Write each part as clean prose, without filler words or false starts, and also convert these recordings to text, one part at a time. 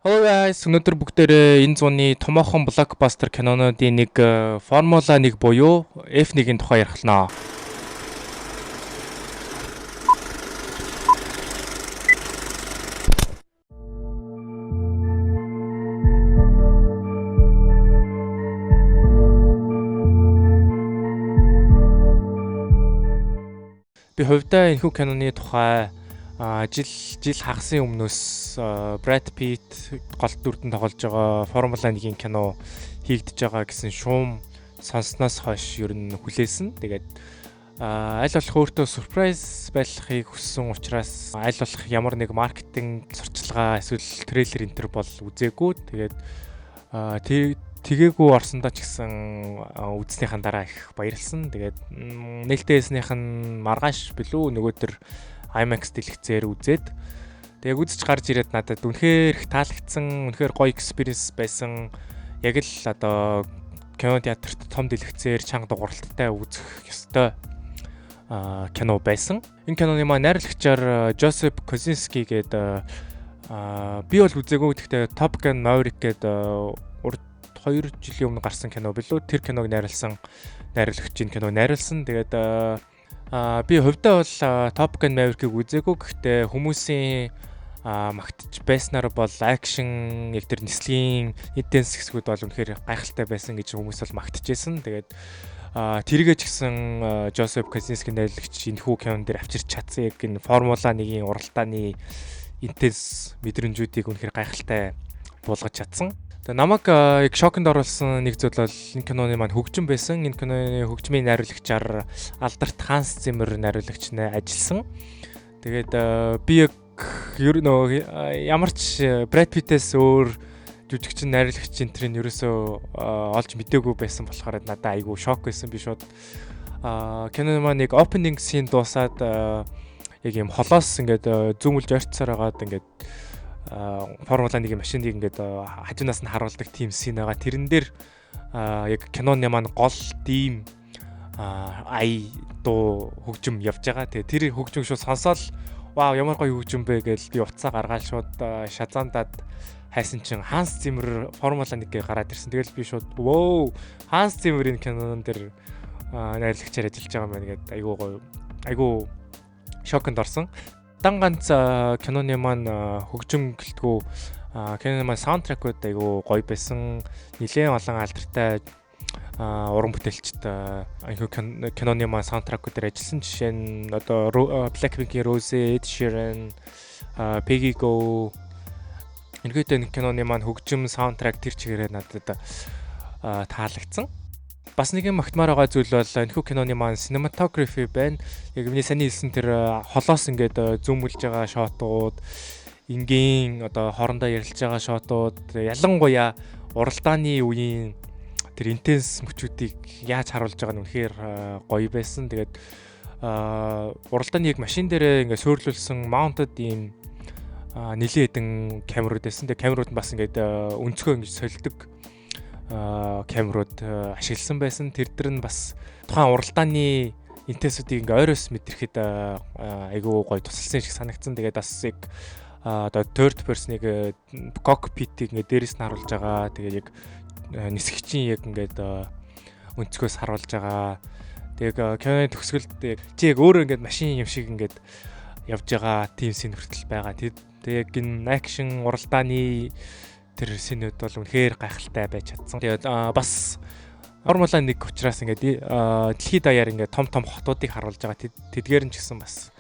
Hello guys, өнөөдөр бүгдээрээ энэ зууны томоохон блокбастер кинонуудын нэг Формула 1 буюу F1-ийн тухай ярихлаа. Би хувьдаа энэхүү киноны тухай жил хагасын өмнөөс Brad Pitt гол дүрдэн тоглож байгаа Формула 1-ийн кино хийгдэж байгаа гэсэн шуум сонссноос хойш ер нь хүлээсэн. Тэгээд аль болох өөртөө surprise байхыг хүссэн учраас аль болох ямар нэг маркетинг сурчлагаа эсвэл трейлер энэ төр бол үзээгүй. Тэгээд тэгээгүй орсондоо ч гэсэн үзснийхэн дараа их баярлсан. Тэгээд нээлттэй хийснийх нь маргааш билүү нөгөө төр IMAX дэлгэцээр үзээд тэг яг үзэж гарч ирээд надад үнэхээр их таалагдсан, үнэхээр гоё experience байсан. Яг л одоо кино театрт том дэлгэцээр чанга дугууралттай үзэх ёстой кино байсан. Энэ киноны маань найруулагчаар Жозеф Козински гэдэг би бол үзээгүй. Гэхдээ Top Gun Maverick гэдэг урд 2 жилийн өмнө гарсан кино билүү? Тэр киног найруулсан найруулагч энэ киног найруулсан. Тэгээд би хувьдаа бол Top Gun Maverick-ийг үзээгүй. Гэхдээ хүмүүсийн магтаж байснаар бол акшн яг тэр нислэгийн intense хэсгүүд бол үнэхээр гайхалтай байсан гэж хүмүүс бол магтажсэн. Тэгээд тэрийгэ ч гэсэн Жозеф Козинский найруулагч энэхүү кинон дээр авчирч чадсан яг энэ Формула 1-ийн уралдааны intense мэдрэмжүүдийг үнэхээр гайхалтай буулгаж чадсан. Тэгээ намайг яг шоконд оруулсан нэг зүйл бол энэ киноны маань хөгжим байсан. Энэ киноны хөгжмийн найруулагчаар алдарт Ханс Зиммер найруулагч нэ ажилласан. Тэгээд би яг ер нөө ямар ч Брэд Питтээс өөр жүжигчин найруулагч энэ төрийг ерөөсөө олж мдээгүй байсан болохоор надад айгүй шок байсан. Би шууд киноны маань нэг opening scene дуусаад яг юм холоос ингээд зүүмэлж ойртсоор байгаад ингээд Формула 1-ийн машиныг ингээд хажуунаас нь харуулдаг тийм scene байгаа. Тэрэн дээр яг киноны маань гол дим ай дуу хөгжим явж байгаа. Тэгээ тэр хөгжим шууд сонсоол вау ямар гоё хөгжим бэ гэж би утсаа гаргаад шууд шазаандаад хайсан чинь Ханс Зиммер Формула 1-гээ гараад ирсэн. Тэгэл би шууд воо Ханс Зиммер энэ кинон дээр найруулагчаар ажиллаж байгаа юм байна гэдээ айгуу гоё айгуу шоконд орсон. Дан ганц киноны маань хөгжим гэлтгүү киноны маань саундтрекүүд айгуу гоё байсан. Нилээн олон алдартай уран бүтээлчд энэхүү киноны маань саундтрекүүдээр ажилласан. Жишээ нь одоо Blackpink-ийн Rose, Ed Sheeran, Peggy Gou ерөнхийдөө энэ киноны маань хөгжим саундтрек тэр чигээрээ надад таалагдсан. Бас нэгэн магтмаар байгаа зүйл бол энэхүү киноны маань cinematography байна. Яг миний саний хэлсэн тэр холоос ингээд зүүмэлж байгаа шотууд, энгийн одоо хоорондоо ярилцж байгаа шотууд, ялангуяа уралдааны үеийн тэр intense мөчүүдийг яаж харуулж байгаа нь үнэхээр гоё байсан. Тэгээд уралдааны яг машин дээрээ ингээд суурлуулсан mounted ийм нэлээд хэдэн камерууд байсан. Тэгээд камерууд нь бас ингээд өнцгөө ингэж сольдог камерууд ашигласан байсан. Тэр дэр нь бас тухайн уралдааны intense-үүдийг ингээ ойроос мэдрэхэд айгүй гоё тусалсан шиг санагдсан. Тэгээд бас яг одоо third person-ыг cockpit-ийг ингээ дээрээс нь харуулж байгаа. Тэгээд яг нисгчийн яг ингээд өнцгөөс харуулж байгаа. Тэгээд киноны төгсгөлд чи яг өөрөө ингээд машин юм шиг ингээд явж байгаа тийм scene хүртэл байгаа. Тэгээд яг энэ акшн уралдааны тэр scene үүд бол үнэхээр гайхалтай байж чадсан. Тэгээд бас Формула 1 учраас ингээд дэлхийд даяар ингээд том том хотуудыг харуулж байгаа. Тэдгээр нь ч гэсэн бас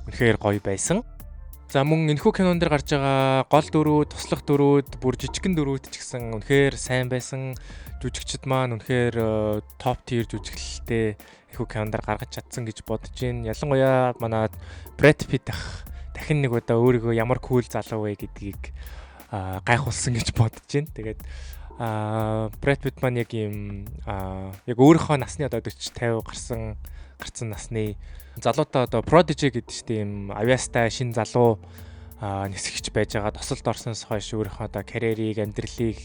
үнэхээр гоё байсан. За мөн энэхүү кинон дээр гарч байгаа гол дүрүүд, туслах дүрүүд, бүр жижигхэн дүрүүд ч гэсэн үнэхээр сайн байсан. Жүжигчд маань үнэхээр топ tier жүжиглэлтэй энэхүү кинон дээр гаргаж чадсан гэж бодож байна. Ялангуяа манай Брэд Питт ах дахин нэг удаа өөрийгөө ямар cool залуу вэ гэдгийг гайхуулсан гэж бодож байна. Тэгээд Брэд Питт маань яг ийм яг өөрийнхөө насны одоо 40 50 гарсан насны залуутай одоо Prodigy гэдэг чинь ийм авьяастай шин залуу нисгэж байж байгаа. Тосолд орсноос хойш өөрийнхөө одоо карьерийг, амьдралыг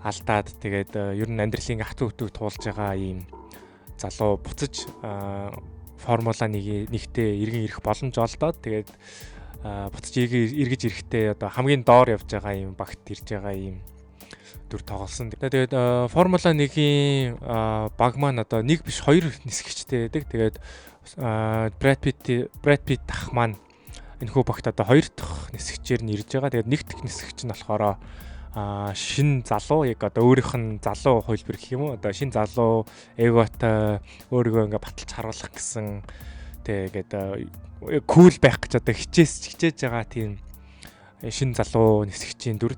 алдаад тэгээд ер нь амьдралын хатуу хөтөг туулж байгаа ийм залуу буцаж Формула 1-тэй эргэн ирэх боломж олдоод тэгээд буцаж эргэж ирэхдээ одоо хамгийн доор явж байгаа юм багт ирж байгаа юм дүр тоглосон. Тэгээд Формула 1-ийн баг маань одоо нэг биш, хоёр нисгэгчтэй байдаг. Тэгээд Brad Pitt ах маань энэхүү багт одоо хоёр дахь нисгэгчээр нь ирж байгаа. Тэгээд нэг дахь нисгэгч нь болохоор шин залуу, яг одоо өөрийнх нь залуу хувилбар гэх юм уу, одоо шин залуу, эготой, өөрийгөө ингээ баталж харуулах гэсэн, тэгээд cool байх гэж одоо хичээж байгаа тийм шин залуу нисгэгчийн дүр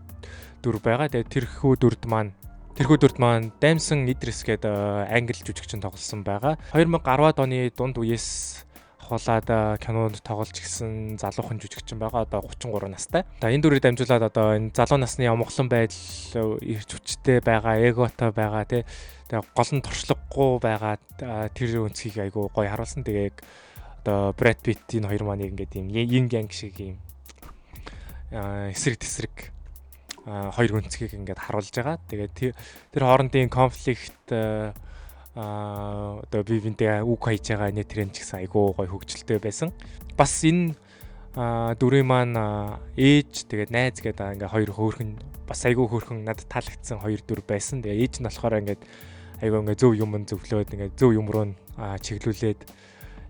байгаа. Тэгээд тэрхүү дүрд маань Дамсон Идрис гэдэг англи жүжигчин тоглосон байгаа. 2010-ад оны дунд үеэс ахуулаад кинонд тоглож гисэн залуухан жүжигчин байгаа. Одоо 33 настай. За, энэ дүрийг дамжуулаад одоо энэ залуу насны омголон байдал, эрч хүчтэй байгаа, эготой байгаа, тий. Тэгээ гол нь туршлагагүй байгаа тэр өнцгийг айгу гоё харуулсан. Тэгээ яг одоо Brad Pitt-ийн хоёр маань ингээд юм yin yang шиг юм эсрэг тесрэг хоёр өнцгийг ингээд харуулж байгаа. Тэгээд тэр хоорондын conflict, одоо бие биендээ үг хайж байгаа нэ тренд ч гэсэн айгүй гоё хөгжилтэй байсан. Бас энэ дүрийн маань ээж, тэгээд найз гэдэг ингээ хоёр хөөрхөн, бас айгүй хөөрхөн, надад таалагдсан хоёр дүр байсан. Тэгээ ээж нь болохоор ингээд айгүй ингээ зөв юм зөвлөөд, ингээ зөв юм руу чиглүүлээд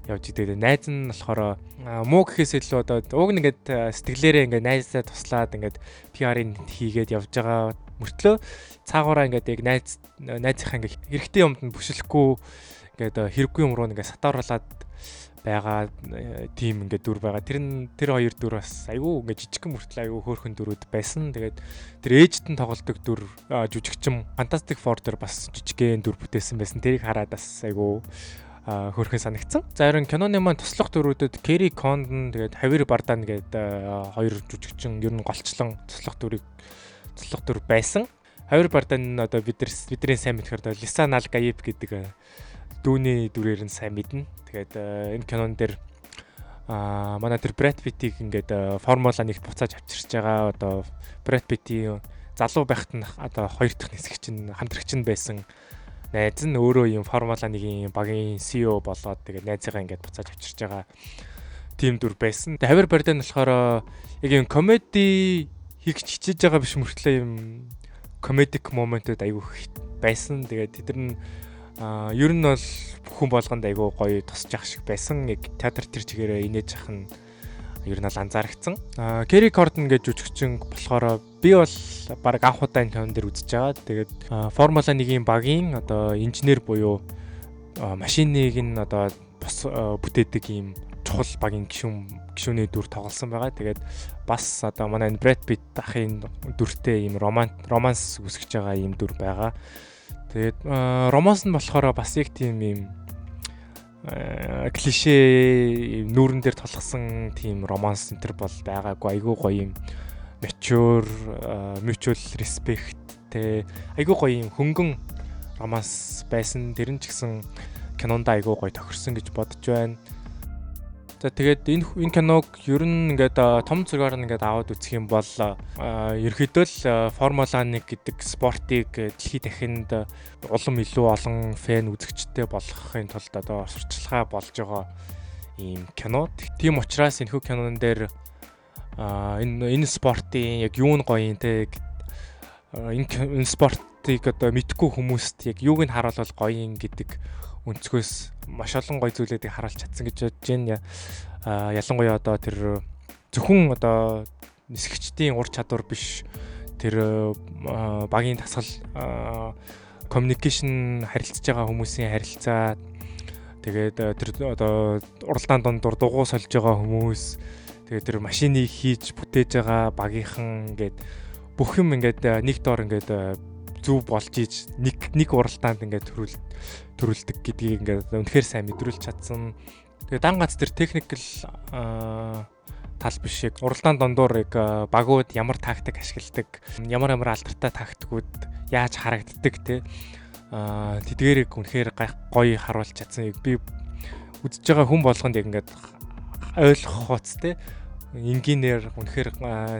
явж идэг. Найз нь болохоор муу гэхээс илүү одоо уг нь ингээд сэтгэлээрээ ингээд найзаа туслаад, ингээд PR-ыг хийгээд явж байгаа мөртлөө цаагаараа ингээд яг найзынхаа ингээд хэрэгтэй юмд нь бүшиглэхгүй, ингээд хэрэггүй юм руу ингээд сатааруулаад байгаа тийм ингээд дүр байгаа. Тэр нь тэр хоёр дүр бас айгүй ингээд жижигхэн мөртлөө айгүй хөөрхөн дүрүүд байсан. Тэгээд тэр ээжд нь тоглодог дүр жүжигчин Fantastic Four дээр бас жижигхэн дүр бүтээсэн байсан. Тэрийг хараад бас айгүй хөөрхөн санагдсан. За, харин киноны маань туслах дүрүүдэд Kerry Condon, тэгээд Javier Bardem гэдэг хоёр жүжигчин ер нь голчлон туслах дүр байсан. Javier Bardem нь одоо бидний сайн мэдхээр Лисан Аль Гаиб гэдэг дүүний дүрээр нь сайн мэднэ. Тэгээд энэ кинон дээр манай тэр Brad Pitt-ийг ингээд Формула 1-т буцааж авчирч байгаа, одоо Brad Pitt-ийн залуу байхад нь одоо хоёр дахь нисгэгч нь, хамтрагч нь байсан найз нь өөрөө юм Формула 1-ийн багийн CEO болоод, тэгээд найзыгаа ингээд буцааж авчирч байгаа тийм дүр байсан. Тэгээд Javier Bardem болохоор яг юм comedy хийх хичээж байгаа биш мөртлөө юм comedic moment-ууд айгүй байсан. Тэгээд тэд нар нь ер нь бол хүн болгонд айгүй гоё тусч явах шиг байсан. Яг театр тэр чигээрээ инээж ах нь ер нь бол анзаарэгдсэн. Kerry Condon гэж жүжигчин болохоор би бол баг анх удаа энэ кинон дээр үзэж байгаа. Тэгээд Формула 1-ийн багийн одоо инженер буюу машиныг нь одоо бос бүтээдэг ийм чухал багийн гишүүний дүр тоглосон байгаа. Тэгээд бас одоо манай энэ Brad Pitt ахын дүртэй ийм romance үүсгэж байгаа ийм дүр байгаа. Тэгээд romance нь болохоор бас яг тийм ийм клишэ нүүрэн дээр тулгсан тийм romance энэ төр бол байгаагүй, айгүй гоё юм mature, mutual respect те, айгүй гоё юм хөнгөн romance байсан. Тэр нь ч гэсэн кинонд айгүй гоё тохирсон гэж бодож байна. За, тэгээд энэ киног ер нь ингээд том зэргээр нь ингээд аваад үзэх юм бол ерөөхдөө л Формула 1 гэдэг спортыг дэлхийд дахинд улам илүү олон fan үзэгчтэй болгохын тулд одоо сурталчилгаа болж байгаа ийм кино. Тийм учраас энэхүү кинон дээр энэ спортын яг юу нь гоё юм те, энэ спортыг одоо мэдгүй хүмүүст яг юуг нь харуулвал гоё юм гэдэг өнцгөөс маш олон гоё зүйлүүдийг харуулж чадсан гэж бодож байна. Ялангуяа одоо тэр зөвхөн одоо нисгэгчдийн ур чадвар биш, тэр багийн дасгал, communication, харилцаж байгаа хүмүүсийн харилцаа, тэгээд тэр одоо уралдаан дундуур дугуй сольж байгаа хүмүүс, тэгээд тэр машиныг хийж бүтээж байгаа багийнхан ингээд бүх юм ингээд нэг доор ингээд зөв болж иж нэг нэг уралдаанд ингээд төрүүлдэг гэдгийг ингээд үнэхээр сайн мэдрүүлж чадсан. Тэгээ дан гац тэр technical тал биш, яг уралдаан дундуур яг багууд ямар тактик ашигладаг, ямар ямар алдартай тактикууд яаж харагддаг те, тэдгээрийг үнэхээр гоё харуулж чадсан. Би үзэж байгаа хүн болгонд яг ингээд ойлгох хооц те, энгийнээр үнэхээр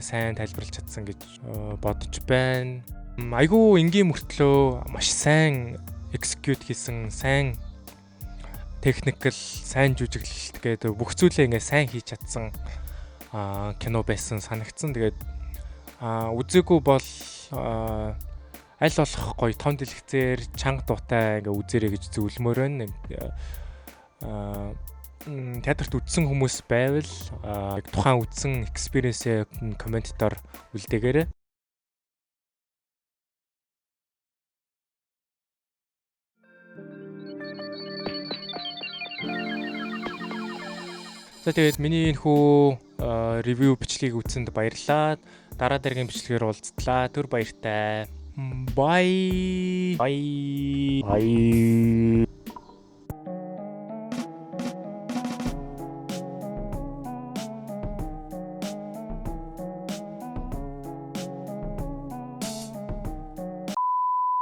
сайн тайлбарлаж чадсан гэж бодож байна. Айгүй энгийн мөртлөө маш сайн execute хийсэн, сайн technical, сайн жүжиглэлт гэдэг бүх зүйлээ ингээд сайн хийж чадсан. Кино байсан санагдсан. Тэгээд үзээгүй бол аль болох гоё том дэлгэцээр чанга дуутай ингээ үзээрэй гэж зөвлөмөр байна. Театрт үзсэн хүмүүс байвал яг тухайн үзсэн experience-ээ comment доор үлдээгээрэй. За, тэгээд миний энэхүү review бичлэгийг үзсэнд баярлалаа. Дараа дараагийн бичлэгээр уулзтлаа. Түр баяртай. Bye. Bye. Bye.